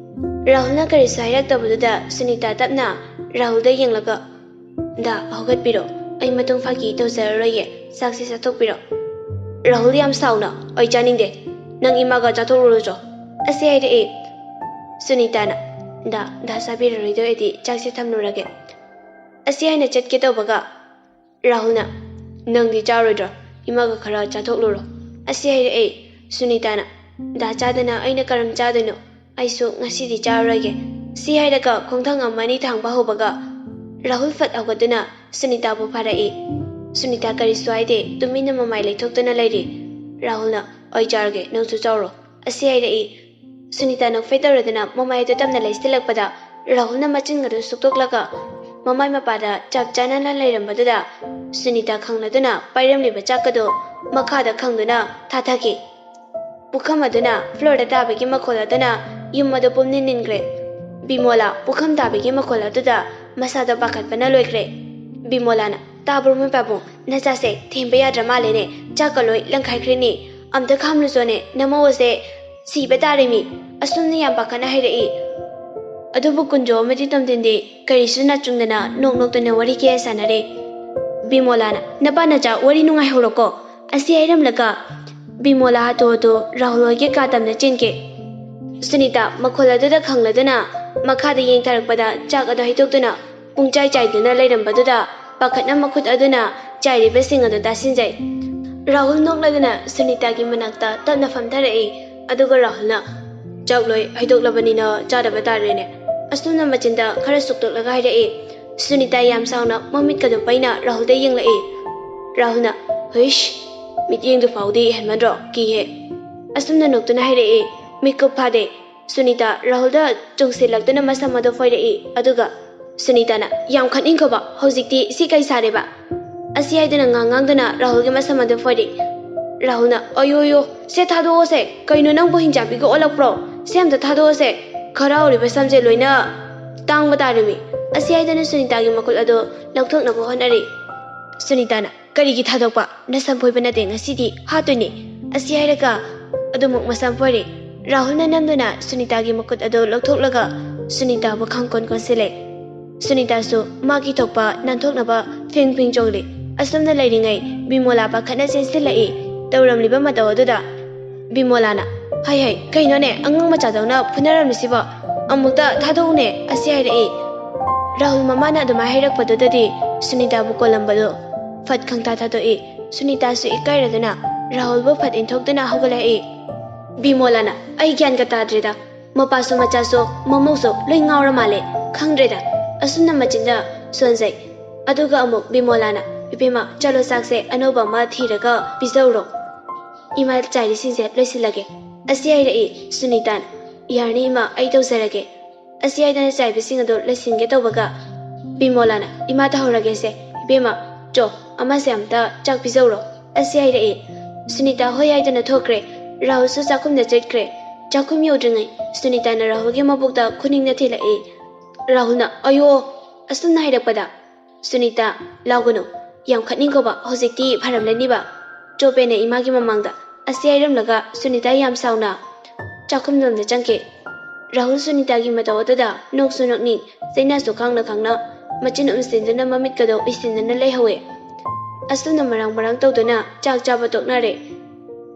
ꯔꯥꯍꯨꯜꯅ ꯀꯔꯤꯁꯨ ꯍꯥꯏꯔꯛꯇꯕꯗꯨꯗ ꯁꯨꯅꯤꯇꯥ ꯇꯞꯅ ꯔꯥꯍꯨꯜꯗ ꯌꯦꯡꯂꯒ, "ꯗꯥ, ꯍꯧꯒꯠꯄꯤꯔꯣ꯫ ꯑꯩ ꯃꯇꯨꯡ ꯐꯥꯈꯤ ꯇꯧꯖꯔꯔꯣꯏꯒꯦ꯫ ꯆꯥꯛꯁꯦ ꯆꯥꯊꯣꯛꯄꯤꯔꯣ꯫" ꯔꯥꯍꯨꯜ ꯌꯥꯝ ꯁꯥꯎꯅ, "ꯑꯩ ꯆꯥꯅꯤꯡꯗꯦ꯫ ꯅꯪ ꯏꯃꯥꯒ ꯆꯥꯊꯣꯛꯂꯨꯔꯣ ꯆꯣ꯫" ꯑꯁꯤ ꯍꯥꯏꯔꯛꯏ꯫ ꯁꯨꯅꯤꯇꯥꯅ, "ꯗꯥ, ꯗꯥ ꯆꯥꯕꯤꯔꯔꯣꯏꯗꯣꯏ ꯑꯣꯏꯗꯤ ꯆꯥꯛꯁꯦ ꯊꯝꯂꯨꯔꯒꯦ꯫" ꯑꯁꯤ ꯍꯥꯏꯅ ꯆꯠꯀꯦ ꯇꯧꯕꯒ ꯔꯥꯍꯨꯜꯅ, "ꯅꯪꯗꯤ ꯆꯥꯔꯣꯏꯗ꯭ꯔꯣ? ꯏꯃꯥꯒ ꯈꯔ ꯆꯥꯊꯣꯛꯂꯨꯔꯣ꯫" ꯑꯁꯤ ꯍꯥꯏꯔꯛꯑꯦ꯫ ꯁꯨꯅꯤꯇꯥꯅ, "ꯗꯥ ꯆꯥꯗꯅ ꯑꯩꯅ ꯀꯔꯝ ꯆꯥꯗꯣꯏꯅꯣ? ꯑꯩꯁꯨ ꯉꯁꯤꯗꯤ ꯆꯥꯔꯔꯣꯏꯒꯦ꯫" ꯁꯤ ꯍꯥꯏꯔꯒ ꯈꯣꯡꯊꯥꯡ ꯑꯃ ꯑꯅꯤ ꯊꯥꯡꯕ ꯍꯧꯕꯒ ꯔꯥꯍꯨꯜ ꯐꯠ ꯍꯧꯒꯠꯇꯨꯅ ꯁꯨꯅꯤꯇꯥꯕꯨ ꯐꯥꯔꯛꯏ꯫ ꯁꯨꯅꯤꯇꯥ ꯀꯔꯤꯁꯨ ꯍꯥꯏꯗꯦ, ꯇꯨꯃꯤꯟꯅ ꯃꯃꯥꯏ ꯂꯩꯊꯣꯛꯇꯨꯅ ꯂꯩꯔꯤ꯫ ꯔꯥꯍꯨꯜꯅ, "ꯑꯩ ꯆꯥꯔꯒꯦ, ꯅꯪꯁꯨ ꯆꯥꯎꯔꯣ꯫" ꯑꯁꯤ ꯍꯥꯏꯔꯛꯏ꯫ ꯁꯨꯅꯤꯇꯥ ꯅꯣꯛꯐꯦꯠ ꯇꯧꯔꯗꯅ ꯃꯃꯥꯏ ꯑꯗꯨ ꯇꯞꯅ ꯂꯩꯁꯤꯜꯂꯛꯄꯗ ꯔꯥꯍꯨꯜꯅ ꯃꯆꯤꯟ ꯑꯗꯨ ꯁꯨꯛꯇꯣꯛꯂꯒ ꯃꯃꯥꯏ ꯃꯄꯥꯗ ꯆꯞ ꯆꯥꯅꯅ ꯂꯩꯔꯝꯕꯗꯨꯗ ꯁꯨꯅꯤꯇꯥ ꯈꯪꯂꯗꯨꯅ ꯄꯥꯏꯔꯝꯂꯤꯕ ꯆꯥꯛ ꯑꯗꯨ ꯃꯈꯥꯗ ꯈꯪꯗꯨꯅ ꯊꯥꯊꯈꯤ꯫ ꯄꯨꯈꯝ ꯑꯗꯨꯅ ꯐ꯭ꯂꯣꯔꯗ ꯇꯥꯕꯒꯤ ꯃꯈꯣꯜ ꯑꯗꯨꯅ ꯌꯨꯝ ꯑꯗꯨ ꯄꯨꯝꯅꯤꯟ ꯅꯤꯟꯈ꯭ꯔꯦ꯫ ꯕꯤꯃꯣꯂꯥ ꯄꯨꯈꯝ ꯇꯥꯕꯒꯤ ꯃꯈꯣꯜ ꯑꯗꯨꯗ ꯃꯁꯥꯗ ꯄꯥꯈꯠꯄꯅ ꯂꯣꯏꯈ꯭ꯔꯦ꯫ ꯕꯤꯃꯣꯂꯥꯅ, "ꯇꯥꯕ꯭ꯔꯣ ꯃꯣꯏ ꯄꯥꯕꯨꯡ, ꯅꯆꯥꯁꯦ ꯊꯦꯝꯕ ꯌꯥꯗ꯭ꯔ ꯃꯥꯜꯂꯦꯅꯦ, ꯆꯥꯛꯀ ꯂꯣꯏ ꯂꯪꯈꯥꯏꯈ꯭ꯔꯦꯅꯦ, ꯑꯝꯇ ꯈꯥꯝꯂꯨꯆꯣꯅꯦ, ꯅꯃꯧ ꯑꯁꯦ ꯁꯤꯕ ꯇꯥꯔꯦꯃꯤ", ꯑꯁꯨꯝꯅ ꯌꯥꯝ ꯄꯥꯈꯠꯅ ꯍꯥꯏꯔꯛꯏ꯫ ꯑꯗꯨꯕꯨ ꯀꯨꯟꯖꯣ ꯑꯃꯗꯤ ꯇꯣꯝꯊꯤꯟꯗꯤ ꯀꯔꯤꯁꯨ ꯅꯥꯆꯨꯡꯗꯅ ꯅꯣꯛ ꯅꯣꯛꯇꯅ ꯋꯥꯔꯤ ꯀꯌꯥ ꯁꯥꯟꯅꯔꯦ꯫ ꯕꯤꯃꯣꯂꯥꯅ, "ꯅꯄꯥ ꯅꯆꯥ ꯋꯥꯔꯤ ꯅꯨꯡꯉꯥꯏꯍꯧꯔꯣꯀꯣ", ꯑꯁꯤ ꯍꯥꯏꯔꯝꯂꯒ ꯕꯤꯃꯣꯂꯥ ꯍꯥꯊꯨ ꯍꯥꯊꯨ ꯔꯥꯍꯨꯜ ꯍꯣꯏꯒꯤ ꯀꯥ ꯇꯝꯅ ꯆꯦꯟꯈꯤ꯫ ꯁꯨꯅꯤꯇꯥ ꯃꯈꯣꯜ ꯑꯗꯨꯗ ꯈꯪꯂꯗꯨꯅ ꯃꯈꯥꯗ ꯌꯦꯡꯊꯔꯛꯄꯗ ꯆꯥꯛ ꯑꯗꯨ ꯍꯩꯗꯣꯛꯇꯨꯅ ꯄꯨꯡꯆꯥꯏ ꯆꯥꯏꯗꯨꯅ ꯂꯩꯔꯝꯕꯗꯨꯗ ꯄꯥꯈꯠꯅ ꯃꯈꯨꯠ ꯑꯗꯨꯅ ꯆꯥꯏꯔꯤꯕꯁꯤꯡ ꯑꯗꯨ ꯇꯥꯁꯤꯟꯖꯩ꯫ ꯔꯥꯍꯨꯜ ꯅꯣꯛꯂꯗꯨꯅ ꯁꯨꯅꯤꯇꯥꯒꯤ ꯃꯅꯥꯛꯇ ꯇꯞꯅ ꯐꯝꯊꯔꯛꯏ꯫ ꯑꯗꯨꯒ ꯔꯥꯍꯨꯜꯅ, "ꯆꯥꯛ ꯂꯣꯏ ꯍꯩꯗꯣꯛꯂꯕꯅꯤꯅ ꯆꯥꯗꯕ ꯇꯥꯔꯦꯅꯦ", ꯑꯁꯨꯝꯅ ꯃꯆꯤꯟꯗ ꯈꯔ ꯁꯨꯛꯇꯣꯛꯂꯒ ꯍꯥꯏꯔꯛꯏ꯫ ꯁꯨꯅꯤꯇꯥ ꯌꯥꯝ ꯁꯥꯎꯅ ꯃꯃꯤꯠꯀꯗꯨ ꯄꯩꯅ ꯔꯥꯍꯨꯜꯗ ꯌꯦꯡꯂꯛꯏ꯫ ꯔꯥꯍꯨꯜꯅ, "ꯍꯨꯏꯁ, ꯃꯤꯠꯌꯦꯡꯗꯨ ꯐꯥꯎꯗꯤ ꯍꯦꯟꯃꯟꯗ꯭ꯔꯣ, ꯀꯤꯍꯦ", ꯑꯁꯨꯝꯅ ꯅꯣꯛꯇꯨꯅ ꯍꯥꯏꯔꯛꯏ꯫ ꯃꯤꯠꯀꯨꯞ ꯐꯥꯗꯦ꯫ ꯁꯨꯅꯤꯇꯥ ꯔꯥꯍꯨꯜꯗ ꯆꯨꯡꯁꯤꯜꯂꯛꯇꯨꯅ ꯃꯁꯝ ꯑꯗꯨ ꯐꯣꯏꯔꯛꯏ꯫ ꯑꯗꯨꯒ ꯁꯨꯅꯤꯇꯥꯅ, "ꯌꯥꯝ ꯈꯠꯅꯤꯡꯈꯣꯕ, ꯍꯧꯖꯤꯛꯇꯤ ꯁꯤ ꯀꯩ ꯁꯥꯔꯦꯕ?" ꯑꯁꯤ ꯍꯥꯏꯗꯨꯅ ꯉꯥꯡ ꯉꯥꯡꯗꯨꯅ ꯔꯥꯍꯨꯜꯒꯤ ꯃꯁꯝ ꯑꯗꯨ ꯐꯣꯏꯔꯤ꯫ ꯔꯥꯍꯨꯜꯅ, "ꯑꯌꯣ ꯑꯌꯣ, ꯁꯦ ꯊꯥꯗꯣꯛꯑꯣꯁꯦ, ꯀꯩꯅꯣ ꯅꯪꯕꯨ ꯍꯤꯡꯆꯥꯕꯤꯒ ꯑꯣꯜꯂꯛꯄ꯭ꯔꯣ? ꯁꯦ ꯑꯝꯇ ꯊꯥꯗꯣꯛꯑꯣꯁꯦ, ꯈꯔ ꯍꯧꯔꯤꯕ ꯁꯝꯁꯦ ꯂꯣꯏꯅ ꯇꯥꯡꯕ ꯇꯥꯔꯦꯃꯤ", ꯑꯁꯤ ꯍꯥꯏꯗꯨꯅ ꯁꯨꯅꯤꯇꯥꯒꯤ ꯃꯈꯨꯠ ꯑꯗꯨ ꯂꯧꯊꯣꯛꯅꯕ ꯍꯣꯠꯅꯔꯤ꯫ ꯁꯨꯅꯤꯇꯥꯅ, "ꯀꯔꯤꯒꯤ ꯊꯥꯗꯣꯛꯄ? ꯅꯁꯝ ꯐꯣꯏꯕ ꯅꯠꯇꯦ, ꯉꯁꯤꯗꯤ ꯍꯥꯠꯇꯣꯏꯅꯤ", ꯑꯁꯤ ꯍꯥꯏꯔꯒ ꯑꯗꯨꯃꯨꯛ ꯃꯁꯝ ꯐꯣꯏꯔꯦ꯫ ꯔꯥꯍꯨꯜꯅ ꯅꯝꯗꯨꯅ ꯁꯨꯅꯤꯇꯥꯒꯤ ꯃꯈꯨꯠ ꯑꯗꯨ ꯂꯧꯊꯣꯛꯂꯒ ꯁꯨꯅꯤꯇꯥꯕꯨ ꯈꯪꯀꯣꯟ ꯀꯣꯟꯁꯤꯜꯂꯦ꯫ ꯁꯨꯅꯤꯇꯥꯁꯨ ꯃꯥꯒꯤ ꯊꯣꯛꯄ ꯅꯥꯟꯊꯣꯛꯅꯕ ꯐꯤꯡ ꯐꯤꯡ ꯆꯣꯡꯂꯤ꯫ ꯑꯁꯨꯝꯅ ꯂꯩꯔꯤꯉꯩ ꯕꯤꯃꯣꯂꯥ ꯄꯥꯈꯠꯅ ꯆꯦꯟꯁꯤꯜꯂꯛꯏ꯫ ꯇꯧꯔꯝꯂꯤꯕ ꯃꯇꯧ ꯑꯗꯨꯗ ꯕꯤꯃꯣꯂꯥꯅ, "ꯍꯩ ꯍꯩ, ꯀꯩꯅꯣꯅꯦ ꯑꯉꯥꯡ ꯃꯆꯥꯗꯧꯅ ꯐꯨꯅꯔꯝꯂꯤꯁꯤꯕꯣ? ꯑꯃꯨꯛꯇ ꯊꯥꯗꯣꯛꯎꯅꯦ", ꯑꯁꯤ ꯍꯥꯏꯔꯛꯏ꯫ ꯔꯥꯍꯨꯜ ꯃꯃꯥꯅ ꯑꯗꯨꯃꯥꯏ ꯍꯥꯏꯔꯛꯄꯗꯨꯗꯗꯤ ꯁꯨꯅꯤꯇꯥꯕꯨ ꯀꯣꯜꯂꯝꯕꯗꯨ ꯐꯠ ꯈꯪꯊꯥ ꯊꯥꯗꯣꯛꯏ꯫ ꯁꯨꯅꯤꯇꯥꯁꯨ ꯏꯀꯥꯏꯔꯗꯨꯅ ꯔꯥꯍꯨꯜꯕꯨ ꯐꯠ ꯏꯟꯊꯣꯛꯇꯨꯅ ꯍꯧꯒꯠꯂꯛꯏ꯫ ꯕꯤꯃꯣꯂꯥꯅ, "ꯑꯩ ꯒ꯭ꯌꯥꯟꯒ ꯇꯥꯗ꯭ꯔꯦꯗ, ꯃꯄꯥꯁꯨ ꯃꯆꯥꯁꯨ ꯃꯃꯧꯁꯨ ꯂꯣꯏ ꯉꯥꯎꯔ ꯃꯥꯜꯂꯦ, ꯈꯪꯗ꯭ꯔꯦꯗ", ꯑꯁꯨꯝꯅ ꯃꯆꯤꯟꯗ ꯁꯣꯟꯖꯩ꯫ ꯑꯗꯨꯒ ꯑꯃꯨꯛ ꯕꯤꯃꯣꯂꯥꯅ, "ꯏꯕꯦꯝꯃ, ꯆꯠꯂꯣ, ꯆꯥꯛꯁꯦ ꯑꯅꯧꯕ ꯑꯃ ꯊꯤꯔꯒ ꯄꯤꯖꯧꯔꯣ, ꯏꯃꯥ ꯆꯥꯏꯔꯤꯁꯤꯡꯁꯦ ꯂꯣꯏꯁꯤꯜꯂꯒꯦ", ꯑꯁꯤ ꯍꯥꯏꯔꯛꯏ꯫ ꯁꯨꯅꯤꯇꯥꯅ, "ꯌꯥꯔꯅꯤ ꯏꯃꯥ, ꯑꯩ ꯇꯧꯖꯔꯒꯦ", ꯑꯁꯤ ꯍꯥꯏꯗꯅ ꯆꯥꯏꯕꯁꯤꯡ ꯑꯗꯨ ꯂꯣꯏꯁꯤꯟꯒꯦ ꯇꯧꯕꯒ ꯕꯤꯃꯣꯂꯥꯅ, "ꯏꯃꯥ ꯇꯧꯍꯧꯔꯒꯦꯁꯦ, ꯏꯕꯦꯝꯃ, ꯆꯣ, ꯑꯃꯁꯦ ꯑꯝꯇ ꯆꯥꯛ ꯄꯤꯖꯧꯔꯣ", ꯑꯁꯤ ꯍꯥꯏꯔꯛꯏ꯫ ꯁꯨꯅꯤꯇꯥ ꯍꯣꯏ ꯍꯥꯏꯗꯅ ꯊꯣꯛꯈ꯭ꯔꯦ꯫ ꯔꯥꯍꯨꯜꯁꯨ ꯆꯥꯛꯈꯨꯝꯗ ꯆꯠꯈ꯭ꯔꯦ꯫ ꯆꯥꯛꯈꯨꯝ ꯌꯧꯗ꯭ꯔꯤꯉꯩ ꯁꯨꯅꯤꯇꯥꯅ ꯔꯥꯍꯨꯜꯒꯤ ꯃꯕꯨꯛꯇ ꯈꯨꯅꯤꯡꯅ ꯊꯤꯜꯂꯛꯏ꯫ ꯔꯥꯍꯨꯜꯅ, "ꯑꯌꯣ!" ꯑꯁꯨꯝꯅ ꯍꯥꯏꯔꯛꯄꯗ "ꯁꯨꯅꯤꯇꯥ, ꯂꯥꯎꯒꯅꯨ, ꯌꯥꯝ ꯈꯠꯅꯤꯡꯈꯣꯕ, ꯍꯧꯖꯤꯛꯇꯤ ꯐꯔꯝꯂꯅꯤꯕ", ꯆꯣꯄꯦꯅ ꯏꯃꯥꯒꯤ ꯃꯃꯥꯡꯗ ꯑꯁꯤ ꯍꯥꯏꯔꯝꯂꯒ ꯁꯨꯅꯤꯇꯥ ꯌꯥꯝ ꯁꯥꯎꯅ ꯆꯥꯛꯈꯨꯝꯂꯣꯝꯗ ꯆꯪꯈꯤ꯫ ꯔꯥꯍꯨꯜ ꯁꯨꯅꯤꯇꯥꯒꯤ ꯃꯇꯧ ꯑꯗꯨꯗ ꯅꯣꯛꯁꯨ ꯅꯣꯛꯅꯤꯡ, ꯆꯩꯅꯥꯁꯨ ꯈꯥꯡꯅ ꯈꯥꯡꯅ ꯃꯆꯤꯟ ꯎꯝꯁꯤꯟꯗꯨꯅ ꯃꯃꯤꯠꯀꯗꯣ ꯎꯏꯁꯤꯟꯗꯨꯅ ꯂꯩꯍꯧꯋꯦ꯫ ꯑꯁꯨꯝꯅ ꯃꯔꯥꯡ ꯃꯔꯥꯡ ꯇꯧꯗꯨꯅ ꯆꯥꯛ ꯆꯥꯕ ꯇꯣꯛꯅꯔꯦ꯫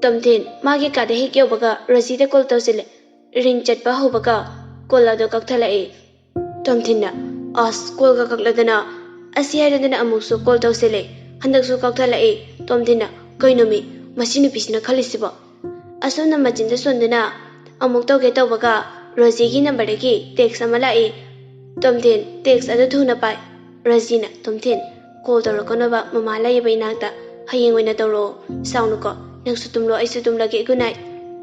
ꯇꯣꯝꯊꯤꯟ ꯃꯥꯒꯤ ꯀꯥꯗ ꯍꯦꯛ ꯌꯧꯕꯒ ꯔꯣꯖꯤꯗ ꯀꯣꯜ ꯇꯧꯁꯤꯜꯂꯦ꯫ ꯔꯤꯡ ꯆꯠꯄ ꯍꯧꯕꯒ ꯀꯣꯜ ꯑꯗꯨ ꯀꯛꯊꯠꯂꯛꯏ꯫ ꯇꯣꯝꯊꯤꯟꯅ, "ꯑꯁ, ꯀꯣꯜꯒ ꯀꯛꯂꯗꯅ", ꯑꯁꯤ ꯍꯥꯏꯔꯗꯅ ꯑꯃꯨꯛꯁꯨ ꯀꯣꯜ ꯇꯧꯁꯤꯜꯂꯦ꯫ ꯍꯟꯗꯛꯁꯨ ꯀꯛꯊꯠꯂꯛꯏ꯫ ꯇꯣꯝꯊꯤꯟꯅ, "ꯀꯩꯅꯣꯃꯤ, ꯃꯁꯤ ꯅꯨꯄꯤꯁꯤꯅ ꯈꯜꯂꯤꯁꯤꯕꯣ?" ꯑꯁꯨꯝꯅ ꯃꯆꯤꯟꯗ ꯁꯣꯟꯗꯨꯅ ꯑꯃꯨꯛ ꯇꯧꯒꯦ ꯇꯧꯕꯒ ꯔꯣꯖꯤꯒꯤ ꯅꯝꯕꯔꯗꯒꯤ ꯇꯦꯛꯁ ꯑꯃ ꯂꯥꯛꯏ꯫ ꯇꯣꯝꯊꯤꯟ ꯇꯦꯛꯁ ꯑꯗꯨ ꯊꯨꯅ ꯄꯥꯏ꯫ ꯔꯣꯖꯤꯅ, "ꯇꯣꯝꯊꯤꯟ, ꯀꯣꯜ ꯇꯧꯔꯛꯀꯅꯣꯕ, ꯃꯃꯥ ꯂꯩꯌꯦꯕ ꯏꯅꯥꯛꯇ, ꯍꯌꯦꯡ ꯑꯣꯏꯅ ꯇꯧꯔꯛꯑꯣ, ꯁꯥꯎꯅꯨꯀꯣ, ꯅꯪꯁꯨ ꯇꯨꯝꯂꯣ, ꯑꯩꯁꯨ ꯇꯨꯝꯂꯒꯦ, ꯒꯨꯗ ꯅꯥꯏꯠ",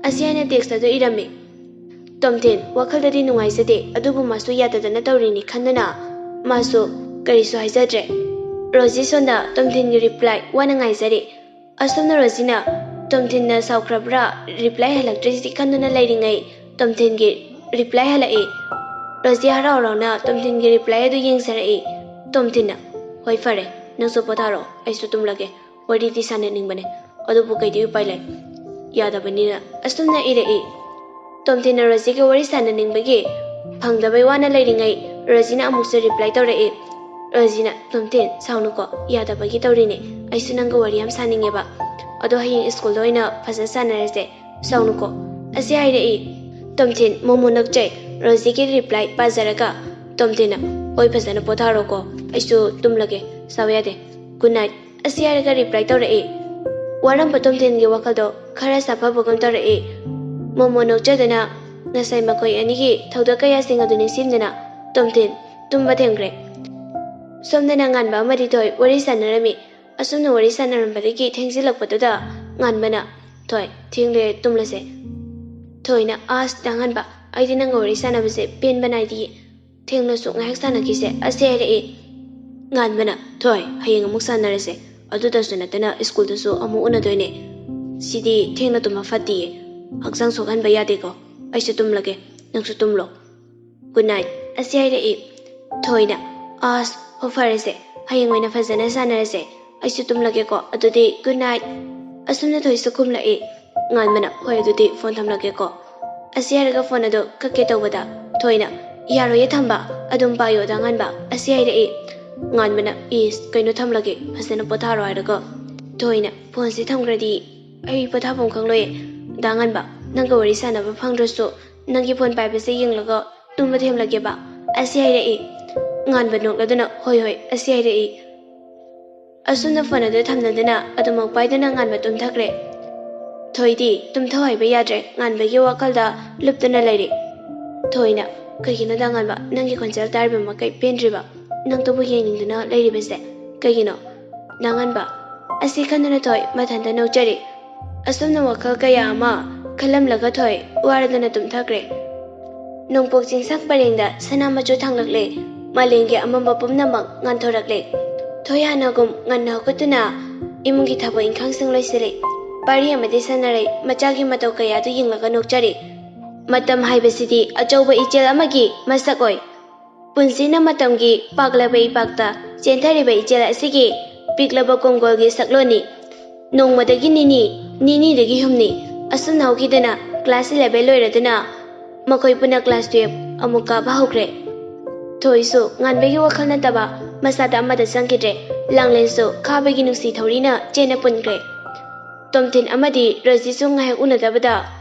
ꯑꯁꯤ ꯍꯥꯏꯅ ꯇꯦꯛꯁ ꯑꯗꯨ ꯏꯔꯝꯃꯤ꯫ ꯇꯣꯝꯊꯤꯟ ꯋꯥꯈꯜꯗꯗꯤ ꯅꯨꯡꯉꯥꯏꯖꯗꯦ, ꯑꯗꯨꯕꯨ ꯃꯥꯁꯨ ꯌꯥꯗꯗꯅ ꯇꯧꯔꯤꯅꯤ ꯈꯟꯗꯨꯅ ꯃꯥꯁꯨ ꯀꯔꯤꯁꯨ ꯍꯥꯏꯖꯗ꯭ꯔꯦ꯫ ꯔꯣꯖꯤ ꯁꯣꯟꯗ ꯇꯣꯝꯊꯤꯟꯒꯤ ꯔꯤꯄ꯭ꯂꯥꯏ ꯋꯥꯅ ꯉꯥꯏꯖꯔꯤ꯫ ꯑꯁꯨꯝꯅ ꯔꯣꯖꯤꯅ ꯇꯣꯝꯊꯤꯟꯅ ꯁꯥꯎꯈ꯭ꯔꯕ꯭ꯔꯥ, ꯔꯤꯄ꯭ꯂꯥꯏ ꯍꯜꯂꯛꯇ꯭ꯔꯤꯁꯤꯗꯤ ꯈꯟꯗꯨꯅ ꯂꯩꯔꯤꯉꯩ ꯇꯣꯝꯊꯤꯟꯒꯤ ꯔꯤꯄ꯭ꯂꯥꯏ ꯍꯜꯂꯛꯏ꯫ ꯔꯣꯖꯤ ꯍꯔꯥꯎ ꯍꯔꯥꯎꯅ ꯇꯣꯝꯊꯤꯟꯒꯤ ꯔꯤꯄ꯭ꯂꯥꯏ ꯑꯗꯨ ꯌꯦꯡꯖꯔꯛꯏ꯫ ꯇꯣꯝꯊꯤꯟꯅ, "ꯍꯣꯏ ꯐꯔꯦ, ꯅꯪꯁꯨ ꯄꯣꯊꯥꯔꯣ, ꯑꯩꯁꯨ ꯇꯨꯝꯂꯒꯦ, ꯋꯥꯔꯤꯗꯤ ꯁꯥꯟꯅꯅꯤꯡꯕꯅꯦ, ꯑꯗꯨꯕꯨ ꯀꯩꯗꯤ ꯎꯄꯥꯏ ꯂꯩ, ꯌꯥꯗꯕꯅꯤꯅ", ꯑꯁꯨꯝꯅ ꯏꯔꯛꯏ꯫ ꯇꯣꯝꯊꯤꯟꯅ ꯔꯣꯖꯤꯒ ꯋꯥꯔꯤ ꯁꯥꯟꯅꯅꯤꯡꯕꯒꯤ ꯐꯪꯗꯕꯩ ꯋꯥꯅ ꯂꯩꯔꯤꯉꯩ ꯔꯣꯖꯤꯅ ꯑꯃꯨꯛꯁꯨ ꯔꯤꯄ꯭ꯂꯥꯏ ꯇꯧꯔꯛꯏ꯫ ꯔꯣꯖꯤꯅ, "ꯇꯣꯝꯊꯤꯟ, ꯁꯥꯎꯅꯨꯀꯣ, ꯌꯥꯗꯕꯒꯤ ꯇꯧꯔꯤꯅꯦ, ꯑꯩꯁꯨ ꯅꯪꯒ ꯋꯥꯔꯤ ꯌꯥꯝ ꯁꯥꯅꯤꯡꯉꯦꯕ, ꯑꯗꯣ ꯍꯌꯦꯡ ꯁ꯭ꯀꯨꯜꯗ ꯑꯣꯏꯅ ꯐꯖꯅ ꯁꯥꯟꯅꯔꯁꯦ, ꯁꯥꯎꯅꯨꯀꯣ", ꯑꯁꯤ ꯍꯥꯏꯔꯛꯏ꯫ ꯇꯣꯝꯊꯤꯟ ꯃꯣꯃꯣ ꯅꯣꯛꯆꯩ꯫ ꯔꯣꯖꯤꯒꯤ ꯔꯤꯄ꯭ꯂꯥꯏ ꯄꯥꯖꯔꯒ ꯇꯣꯝꯊꯤꯟꯅ, "ꯍꯣꯏ, ꯐꯖꯅ ꯄꯣꯊꯥꯔꯣꯀꯣ, ꯑꯩꯁꯨ ꯇꯨꯝꯂꯒꯦ, ꯁꯥꯎ ꯌꯥꯗꯦ, ꯒꯨꯗ ꯅꯥꯏꯠ", ꯑꯁꯤ ꯍꯥꯏꯔꯒ ꯔꯤꯄ꯭ꯂꯥꯏ ꯇꯧꯔꯛꯏ꯫ ꯋꯥꯔꯝꯕ ꯇꯣꯝꯊꯤꯟꯒꯤ ꯋꯥꯈꯜꯗꯣ ꯈꯔ ꯁꯥꯐꯕꯒꯨꯝ ꯇꯧꯔꯛꯏ꯫ ꯃꯣꯃꯣ ꯅꯣꯛꯆꯗꯨꯅ ꯉꯁꯥꯏ ꯃꯈꯣꯏ ꯑꯅꯤꯒꯤ ꯊꯧꯗꯣꯛ ꯀꯌꯥꯁꯤꯡ ꯑꯗꯨ ꯅꯤꯡꯁꯤꯡꯗꯨꯅ ꯇꯣꯝꯊꯤꯟ ꯇꯨꯝꯕ ꯊꯦꯝꯈ꯭ꯔꯦ꯫ ꯁꯣꯝꯗꯅ ꯉꯥꯟꯕ ꯑꯃꯗꯤ ꯊꯣꯏ ꯋꯥꯔꯤ ꯁꯥꯟꯅꯔꯝꯃꯤ꯫ ꯑꯁꯨꯝꯅ ꯋꯥꯔꯤ ꯁꯥꯟꯅꯔꯝꯕꯗꯒꯤ ꯊꯦꯡꯖꯤꯜꯂꯛꯄꯗꯨꯗ ꯉꯥꯟꯕꯅ, "ꯊꯣꯏ, ꯊꯦꯡꯂꯦ, ꯇꯨꯝꯂꯁꯦ"꯫ ꯊꯣꯏꯅ, "ꯑꯁ, ꯇꯥꯡꯍꯟꯕ, ꯑꯩꯗꯤ ꯅꯪꯒ ꯋꯥꯔꯤ ꯁꯥꯟꯅꯕꯁꯦ ꯄꯦꯟꯕ ꯅꯥꯏꯗꯤꯌꯦ, ꯊꯦꯡꯂꯁꯨ ꯉꯥꯏꯍꯥꯛ ꯁꯥꯟꯅꯈꯤꯁꯦ", ꯑꯁꯤ ꯍꯥꯏꯔꯛꯏ꯫ ꯉꯥꯟꯕꯅ, "ꯊꯣꯏ, ꯍꯌꯦꯡ ꯑꯃꯨꯛ ꯁꯥꯟꯅꯔꯁꯦ, ꯑꯗꯨꯗꯁꯨ ꯅꯠꯇꯅ ꯁ꯭ꯀꯨꯜꯗꯁꯨ ꯑꯃꯨꯛ ꯎꯅꯗꯣꯏꯅꯦ, ꯁꯤꯗꯤ ꯊꯦꯡꯅ ꯇꯨꯝꯕ ꯐꯠꯇꯤꯌꯦ, ꯍꯛꯆꯥꯡ ꯁꯣꯛꯍꯟꯕ ꯌꯥꯗꯦꯀꯣ, ꯑꯩꯁꯨ ꯇꯨꯝꯂꯒꯦ, ꯅꯪꯁꯨ ꯇꯨꯝꯂꯣ, ꯒꯨꯗ ꯅꯥꯏꯠ", ꯑꯁꯤ ꯍꯥꯏꯔꯛꯏ꯫ ꯊꯣꯏꯅ, "ꯑꯁ, ꯍꯣ, ꯐꯔꯦꯁꯦ, ꯍꯌꯦꯡ ꯑꯣꯏꯅ ꯐꯖꯅ ꯁꯥꯟꯅꯔꯁꯦ꯫ ꯑꯩꯁꯨ ꯇꯨꯝꯂꯒꯦꯀꯣ꯫ ꯑꯗꯨꯗꯤ good night꯫ ꯑꯁꯨꯝꯅ ꯊꯣꯏꯁꯨ ꯈꯨꯝꯂꯛꯏ꯫ ꯉꯥꯟꯕꯅ, "ꯍꯣꯏ, ꯑꯗꯨꯗꯤ ꯐꯣꯟ ꯊꯝꯂꯒꯦꯀꯣ"꯫ ꯑꯁꯤ ꯍꯥꯏꯔꯒ ꯐꯣꯟ ꯑꯗꯨ ꯀꯛꯀꯦ ꯇꯧꯕꯗ ꯊꯣꯏꯅ, "ꯌꯥꯔꯣꯏꯌꯦ ꯊꯝꯕ, ꯑꯗꯨꯝ ꯄꯥꯏꯌꯣ ꯗꯥ ꯉꯥꯟꯕ" ꯑꯁꯤ ꯍꯥꯏꯔꯛꯏ꯫ ꯉꯥꯟꯕꯅ, "ꯏꯁ, ꯀꯩꯅꯣ ꯊꯝꯂꯒꯦ, ꯐꯖꯅ ꯄꯣꯊꯥꯔꯣ" ꯍꯥꯏꯔꯒ ꯊꯣꯏꯅ, "ꯐꯣꯟꯁꯤ ꯊꯝꯈ꯭ꯔꯗꯤ ꯑꯩ ꯄꯣꯊꯥꯐꯝ ꯈꯪꯂꯣꯏꯌꯦ꯫ ꯗꯥ ꯉꯥꯟꯕ, ꯅꯪꯒ ꯋꯥꯔꯤ ꯁꯥꯟꯅꯕ ꯐꯪꯗ꯭ꯔꯁꯨ ꯅꯪꯒꯤ ꯐꯣꯟ ꯄꯥꯏꯕꯁꯦ ꯌꯦꯡꯂꯒ ꯇꯨꯝꯕ ꯊꯦꯝꯂꯒꯦꯕ" ꯑꯁꯤ ꯍꯥꯏꯔꯛꯏ꯫ ꯉꯥꯟꯕ ꯅꯣꯛꯂꯗꯨꯅ, "ꯍꯣꯏ, ꯍꯣꯏ" ꯑꯁꯤ ꯍꯥꯏꯔꯛꯏ꯫ ꯑꯁꯨꯝꯅ ꯐꯣꯟ ꯑꯗꯨ ꯊꯝꯅꯗꯨꯅ ꯑꯗꯨꯃꯛ ꯄꯥꯏꯗꯨꯅ ꯉꯥꯟꯕ ꯇꯨꯝꯊꯈ꯭ꯔꯦ꯫ ꯊꯣꯏꯗꯤ ꯇꯨꯝꯊꯧ ꯍꯥꯏꯕ ꯌꯥꯗ꯭ꯔꯦ, ꯉꯥꯟꯕꯒꯤ ꯋꯥꯈꯜꯗ ꯂꯨꯞꯇꯨꯅ ꯂꯩꯔꯤ꯫ ꯊꯣꯏꯅ, "ꯀꯩꯒꯤꯅꯣ ꯗꯥ ꯉꯥꯟꯕ, ꯅꯪꯒꯤ ꯈꯣꯟꯖꯦꯜ ꯇꯥꯔꯤꯕ ꯃꯈꯩ ꯄꯦꯟꯗ꯭ꯔꯤꯕ? ꯅꯪꯇꯕꯨ ꯌꯦꯡꯅꯤꯡꯗꯨꯅ ꯂꯩꯔꯤꯕꯁꯦ ꯀꯩꯒꯤꯅꯣ?" ꯗꯥ ꯉꯥꯟꯕ, ꯑꯁꯤ ꯈꯟꯗꯨꯅ ꯊꯣꯏ ꯃꯊꯟꯇ ꯅꯣꯛꯆꯔꯤ꯫ ꯑꯁꯨꯝꯅ ꯋꯥꯈꯜ ꯀꯌꯥ ꯑꯃ ꯈꯜꯂꯝꯂꯒ ꯊꯣꯏ ꯋꯥꯔꯗꯨꯅ ꯇꯨꯝꯊꯈ꯭ꯔꯦ꯫ ꯅꯣꯡꯄꯣꯛ ꯆꯤꯡꯁꯥꯡ ꯄꯔꯦꯡꯗ ꯁꯅꯥ ꯃꯆꯨ ꯊꯥꯡꯂꯛꯂꯦ꯫ ꯃꯥꯂꯦꯝꯒꯤ ꯑꯃꯝꯕ ꯄꯨꯝꯅꯃꯛ ꯉꯥꯟꯊꯣꯔꯛꯂꯦ꯫ ꯊꯣꯏ ꯍꯥꯟꯅꯒꯨꯝ ꯉꯟꯅ ꯍꯧꯒꯠꯇꯨꯅ ꯏꯃꯨꯡꯒꯤ ꯊꯕꯛ ꯏꯪꯈꯥꯡꯁꯤꯡ ꯂꯣꯏꯁꯤꯜꯂꯤ꯫ ꯄꯥꯔꯤ ꯑꯃꯗꯤ ꯁꯥꯟꯅꯔꯩ ꯃꯆꯥꯒꯤ ꯃꯇꯧ ꯀꯌꯥꯗꯨ ꯌꯦꯡꯂꯒ ꯅꯣꯛꯆꯔꯤ꯫ ꯃꯇꯝ ꯍꯥꯏꯕꯁꯤꯗꯤ ꯑꯆꯧꯕ ꯏꯆꯦꯜ ꯑꯃꯒꯤ ꯃꯁꯛ ꯑꯣꯏ꯫ ꯄꯨꯟꯁꯤꯅ ꯃꯇꯝꯒꯤ ꯄꯥꯛꯂꯕ ꯏꯄꯥꯛꯇ ꯆꯦꯟꯊꯔꯤꯕ ꯏꯆꯦꯜ ꯑꯁꯤꯒꯤ ꯄꯤꯛꯂꯕ ꯀꯣꯡꯒꯣꯜꯒꯤ ꯁꯛꯂꯣꯟꯅꯤ꯫ ꯅꯣꯡꯃꯗꯒꯤ ꯅꯤꯅꯤ, ꯅꯤꯅꯤꯗꯒꯤ ꯍꯨꯝꯅꯤ, ꯑꯁꯨꯝꯅ ꯍꯧꯈꯤꯗꯅ class eleven ꯂꯣꯏꯔꯗꯨꯅ ꯃꯈꯣꯏ ꯄꯨꯟꯅ class twelve ꯑꯃꯨꯛ ꯀꯥꯕ ꯍꯧꯈ꯭ꯔꯦ꯫ ꯊꯣꯏꯁꯨ ꯉꯥꯟꯕꯒꯤ ꯋꯥꯈꯜ ꯅꯠꯇꯕ ꯃꯁꯥꯗ ꯑꯃꯗ ꯆꯪꯈꯤꯗ꯭ꯔꯦ꯫ ꯂꯥꯡꯂꯦꯟꯁꯨ ꯈꯥꯕꯒꯤ ꯅꯨꯡꯁꯤ ꯊꯧꯔꯤꯅ ꯆꯦꯟꯅ ꯄꯨꯟꯈ꯭ꯔꯦ꯫ ꯇꯣꯝꯊꯤꯟ ꯑꯃꯗꯤ ꯔꯣꯖꯤꯁꯨ ꯉꯥꯏꯍꯥꯛ ꯎꯅꯗꯕꯗ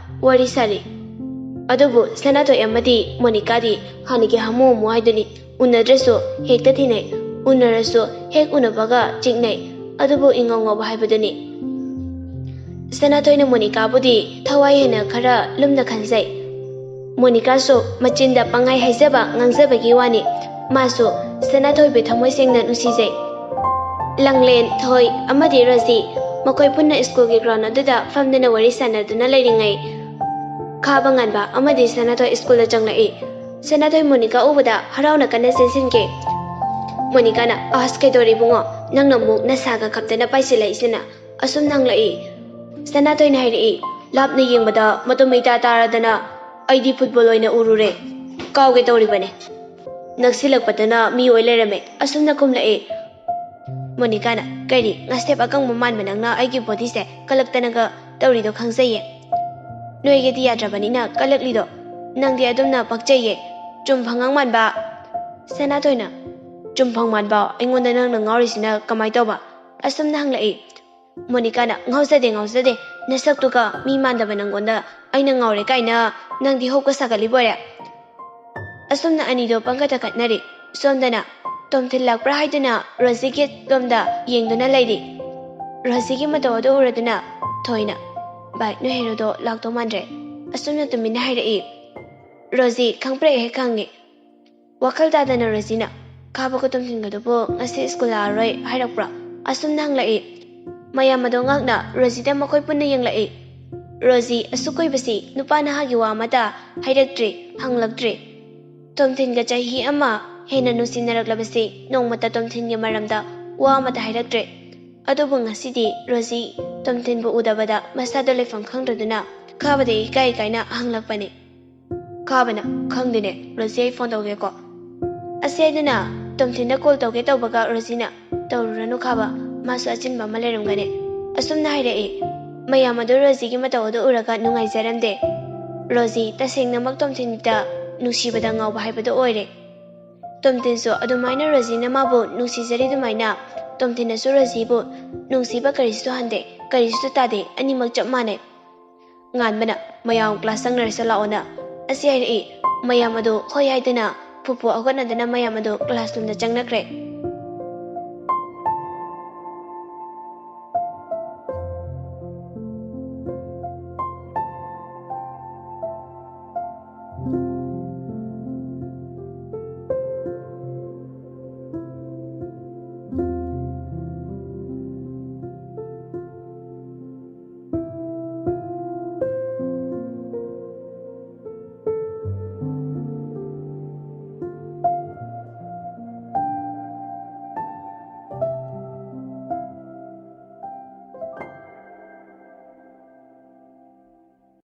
ꯋꯥꯔꯤ ꯁꯥꯔꯤ꯫ ꯑꯗꯨꯕꯨ ꯁꯅꯥꯊꯣꯏ ꯑꯃꯗꯤ ꯃꯣꯅꯤꯀꯥꯗꯤ ꯍꯥꯟꯅꯒꯤ ꯍꯥꯃꯨ ꯍꯥꯃꯨ ꯍꯥꯏꯗꯨꯅꯤ꯫ ꯎꯅꯗ꯭ꯔꯁꯨ ꯍꯦꯛꯇ ꯊꯤꯅꯩ, ꯎꯅꯔꯁꯨ ꯍꯦꯛ ꯎꯅꯕꯒ ꯆꯤꯛꯅꯩ꯫ ꯑꯗꯨꯕꯨ ꯏꯉꯧ ꯉꯧꯕ ꯍꯥꯏꯕꯗꯨꯅꯤ꯫ ꯁꯅꯥꯊꯣꯏꯅ ꯃꯣꯅꯤꯀꯥꯕꯨꯗꯤ ꯊꯋꯥꯏ ꯍꯦꯟꯅ ꯈꯔ ꯂꯨꯝꯅ ꯈꯟꯖꯩ꯫ ꯃꯣꯅꯤꯀꯥꯁꯨ ꯃꯆꯤꯟꯗ ꯄꯪꯍꯥꯏ ꯍꯥꯏꯖꯕ ꯉꯥꯡꯖꯕꯒꯤ ꯋꯥꯅꯤ꯫ ꯃꯥꯁꯨ ꯁꯅꯥꯊꯣꯏꯕꯨ ꯊꯃꯣꯏ ꯁꯦꯡꯅ ꯅꯨꯡꯁꯤꯖꯩ꯫ ꯂꯥꯡꯂꯦꯟ, ꯊꯣꯏ ꯑꯃꯗꯤ ꯔꯣꯖꯤ ꯃꯈꯣꯏ ꯄꯨꯟꯅ ꯁ꯭ꯀꯨꯜꯒꯤ ground ꯑꯗꯨꯗ ꯐꯝꯗꯨꯅ ꯋꯥꯔꯤ ꯁꯥꯟꯅꯗꯨꯅ ꯂꯩꯔꯤꯉꯩ, ꯈꯥꯕ ꯉꯥꯟꯕ ꯑꯃꯗꯤ ꯁꯅꯥꯊꯣꯏ ꯁ꯭ꯀꯨꯜꯗ ꯆꯪꯂꯛꯏ꯫ ꯁꯅꯥꯊꯣꯏ ꯃꯣꯅꯤꯀꯥ ꯎꯕꯗ ꯍꯔꯥꯎꯅ ꯀꯟꯅ ꯆꯦꯟꯁꯤꯟꯈꯤ꯫ ꯃꯣꯅꯤꯀꯥꯅ, "ꯑꯁ, ꯀꯩꯗꯧꯔꯦ ꯏꯕꯨꯡꯉꯣ? ꯅꯪꯅ ꯑꯃꯨꯛ ꯅꯁꯥꯒ ꯈꯞꯇꯅ ꯄꯥꯏꯁꯤꯜꯂꯛꯏꯁꯤꯅ?" ꯑꯁꯨꯝ ꯍꯪꯂꯛꯏ꯫ ꯁꯅꯥꯊꯣꯏꯅ ꯍꯥꯏꯔꯛꯏ, "ꯂꯥꯞꯅ ꯌꯦꯡꯕꯗ ꯃꯇꯨꯝ ꯏꯇꯥ ꯇꯥꯔꯗꯅ ꯑꯩꯗꯤ football ꯑꯣꯏꯅ ꯎꯔꯨꯔꯦ꯫ ꯀꯥꯎꯒꯦ ꯇꯧꯔꯤꯕꯅꯦ꯫ ꯅꯛꯁꯤꯜꯂꯛꯄꯗꯅ ꯃꯤ ꯑꯣꯏ ꯂꯩꯔꯝꯃꯦ"꯫ ꯑꯁꯨꯝꯅ ꯈꯨꯝꯂꯛꯏ꯫ ꯃꯣꯅꯤꯀꯥꯅ, "ꯀꯔꯤ, ꯉꯁꯦꯞ ꯑꯀꯪꯕ ꯃꯥꯟꯕ ꯅꯪꯅ ꯑꯩꯒꯤ ꯕꯣꯗꯤꯁꯦ ꯀꯜꯂꯛꯇꯅꯒ ꯇꯧꯔꯤꯗꯣ ꯈꯪꯖꯩꯌꯦ꯫ ꯅꯣꯏꯒꯗꯤ ꯌꯥꯗ꯭ꯔꯕꯅꯤꯅ ꯀꯜꯂꯛꯂꯤꯗꯣ꯫ ꯅꯪꯗꯤ ꯑꯗꯨꯝꯅ ꯄꯛꯆꯩꯌꯦ꯫ ꯆꯨꯝ ꯐꯉꯥꯡ ꯃꯥꯟꯕ꯫" ꯁꯅꯥꯊꯣꯏꯅ, "ꯆꯨꯝ ꯐꯪ ꯃꯥꯟꯕ, ꯑꯩꯉꯣꯟꯗ ꯅꯪꯅ ꯉꯥꯎꯔꯤꯁꯤꯅ ꯀꯃꯥꯏ ꯇꯧꯕ?" ꯑꯁꯨꯝꯅ ꯍꯪꯂꯛꯏ꯫ ꯃꯣꯅꯤꯀꯥꯅ, "ꯉꯥꯎꯖꯗꯦ, ꯉꯥꯎꯖꯗꯦ꯫ ꯅꯁꯛꯇꯨꯒ ꯃꯤ ꯃꯥꯟꯗꯕ ꯅꯪꯉꯣꯟꯗ ꯑꯩꯅ ꯉꯥꯎꯔꯦ ꯀꯥꯏꯅ ꯅꯪꯗꯤ ꯍꯣꯞꯀ ꯁꯥꯒꯠꯂꯤꯕꯣꯏꯔꯦ?" ꯑꯁꯨꯝꯅ ꯑꯅꯤꯗꯣ ꯄꯪꯈꯠꯇ ꯈꯠꯅꯔꯤ꯫ ꯁꯣꯝꯗꯅ ꯇꯣꯝꯊꯤꯟ ꯂꯥꯛꯄ꯭ꯔꯥ ꯍꯥꯏꯗꯨꯅ ꯔꯣꯖꯤꯒꯤ ꯂꯣꯝꯗ ꯌꯦꯡꯗꯨꯅ ꯂꯩꯔꯤ꯫ ꯔꯣꯖꯤꯒꯤ ꯃꯇꯧ ꯑꯗꯨ ꯎꯔꯗꯨꯅ ꯊꯣꯏꯅ, "ꯚꯥꯏ, ꯅꯣꯏ ꯍꯦꯔꯣꯗꯣ ꯂꯥꯛꯇꯧ ꯃꯥꯟꯗ꯭ꯔꯦ꯫" ꯑꯁꯨꯝꯅ ꯇꯨꯃꯤꯟꯅ ꯍꯥꯏꯔꯛꯏ꯫ ꯔꯣꯖꯤ ꯈꯪꯄ꯭ꯔꯦꯛ ꯍꯦꯛ ꯈꯪꯉꯤ꯫ ꯋꯥꯈꯜ ꯇꯥꯗꯅ ꯔꯣꯖꯤꯅ, "ꯈꯥꯕꯒ ꯇꯣꯝꯊꯤꯟꯒꯗꯨꯕꯨ ꯉꯁꯤ ꯁ꯭ꯀꯨꯜ ꯂꯥꯛꯑꯔꯣꯏ ꯍꯥꯏꯔꯛꯄ꯭ꯔꯣ?" ꯑꯁꯨꯝꯅ ꯍꯪꯂꯛꯏ꯫ ꯃꯌꯥꯝ ꯑꯗꯣ ꯉꯥꯛꯅ ꯔꯣꯖꯤꯗ ꯃꯈꯣꯏ ꯄꯨꯟꯅ ꯌꯦꯡꯂꯛꯏ꯫ ꯔꯣꯖꯤ ꯑꯁꯨꯛ ꯀꯨꯏꯕꯁꯤ ꯅꯨꯄꯥ ꯅꯍꯥꯒꯤ ꯋꯥ ꯑꯃꯠꯇ ꯍꯥꯏꯔꯛꯇ꯭ꯔꯤ, ꯍꯪꯂꯛꯇ꯭ꯔꯤ꯫ ꯇꯣꯝꯊꯤꯟꯒ ꯆꯍꯤ ꯑꯃ ꯍꯦꯟꯅ ꯅꯨꯡꯁꯤꯅꯔꯛꯂꯕꯁꯤ ꯅꯣꯡꯃꯇ ꯇꯣꯝꯊꯤꯟꯒꯤ ꯃꯔꯝꯗ ꯋꯥ ꯑꯃꯠꯇ ꯍꯥꯏꯔꯛꯇ꯭ꯔꯦ꯫ ꯑꯗꯨꯕꯨ ꯉꯁꯤꯗꯤ ꯔꯣꯖꯤ ꯇꯣꯝꯊꯤꯟꯕꯨ ꯎꯗꯕꯗ ꯃꯁꯥꯗ ꯂꯩꯐꯝ ꯈꯪꯗ꯭ꯔꯗꯨꯅ ꯈꯥꯕꯗ ꯏꯀꯥꯏ ꯏꯀꯥꯏꯅ ꯍꯪꯂꯛꯄꯅꯤ꯫ ꯈꯥꯕꯅ, "ꯈꯪꯗꯦꯅꯦ, ꯔꯣꯖꯤ, ꯑꯩ ꯐꯣꯟ ꯇꯧꯒꯦꯀꯣ꯫" ꯑꯁꯤ ꯍꯥꯏꯗꯨꯅ ꯇꯣꯝꯊꯤꯟꯗ ꯀꯣꯜ ꯇꯧꯒꯦ ꯇꯧꯕꯒ ꯔꯣꯖꯤꯅ, "ꯇꯧꯔꯨꯔꯅꯨ ꯈꯥꯕ, ꯃꯥꯁꯨ ꯑꯆꯤꯟꯕ ꯑꯃ ꯂꯩꯔꯝꯒꯅꯤ꯫" ꯑꯁꯨꯝꯅ ꯍꯥꯏꯔꯛꯏ꯫ ꯃꯌꯥꯝ ꯑꯗꯨ ꯔꯣꯖꯤꯒꯤ ꯃꯇꯧ ꯑꯗꯨ ꯎꯔꯒ ꯅꯨꯡꯉꯥꯏꯖꯔꯝꯗꯦ꯫ ꯔꯣꯖꯤ ꯇꯁꯦꯡꯅꯃꯛ ꯇꯣꯝꯊꯤꯟꯗ ꯅꯨꯡꯁꯤꯕꯗ ꯉꯥꯎꯕ ꯍꯥꯏꯕꯗꯨ ꯑꯣꯏꯔꯦ꯫ ꯇꯣꯝꯊꯤꯟꯁꯨ ꯑꯗꯨꯃꯥꯏꯅ ꯔꯣꯖꯤꯅ ꯃꯥꯕꯨ ꯅꯨꯡꯁꯤꯖꯔꯤ ꯑꯗꯨꯃꯥꯏꯅ ꯇꯣꯝꯊꯤꯟꯅꯁꯨ ꯔꯣꯖꯤꯕꯨ ꯅꯨꯡꯁꯤꯕ ꯀꯔꯤꯁꯨ ꯍꯟꯗꯦ, ꯀꯔꯤꯁꯨ ꯇꯥꯗꯦ, ꯑꯅꯤꯃꯛ ꯆꯞ ꯃꯥꯟꯅꯩ꯫ ꯉꯥꯟꯕꯅ, "ꯃꯌꯥꯝ ꯀ꯭ꯂꯥꯁ ꯆꯪꯅꯔꯁꯤ ꯂꯥꯛꯑꯣꯅ" ꯑꯁꯤ ꯍꯥꯏꯔꯛꯏ꯫ ꯃꯌꯥꯝ ꯑꯗꯨ ꯍꯣꯏ ꯍꯥꯏꯗꯨꯅ ꯐꯨꯐꯨ ꯍꯧꯒꯠꯅꯗꯅ ꯃꯌꯥꯝ ꯑꯗꯨ ꯀ꯭ꯂꯥꯁ ꯔꯨꯝꯗ ꯆꯪꯅꯈ꯭ꯔꯦ꯫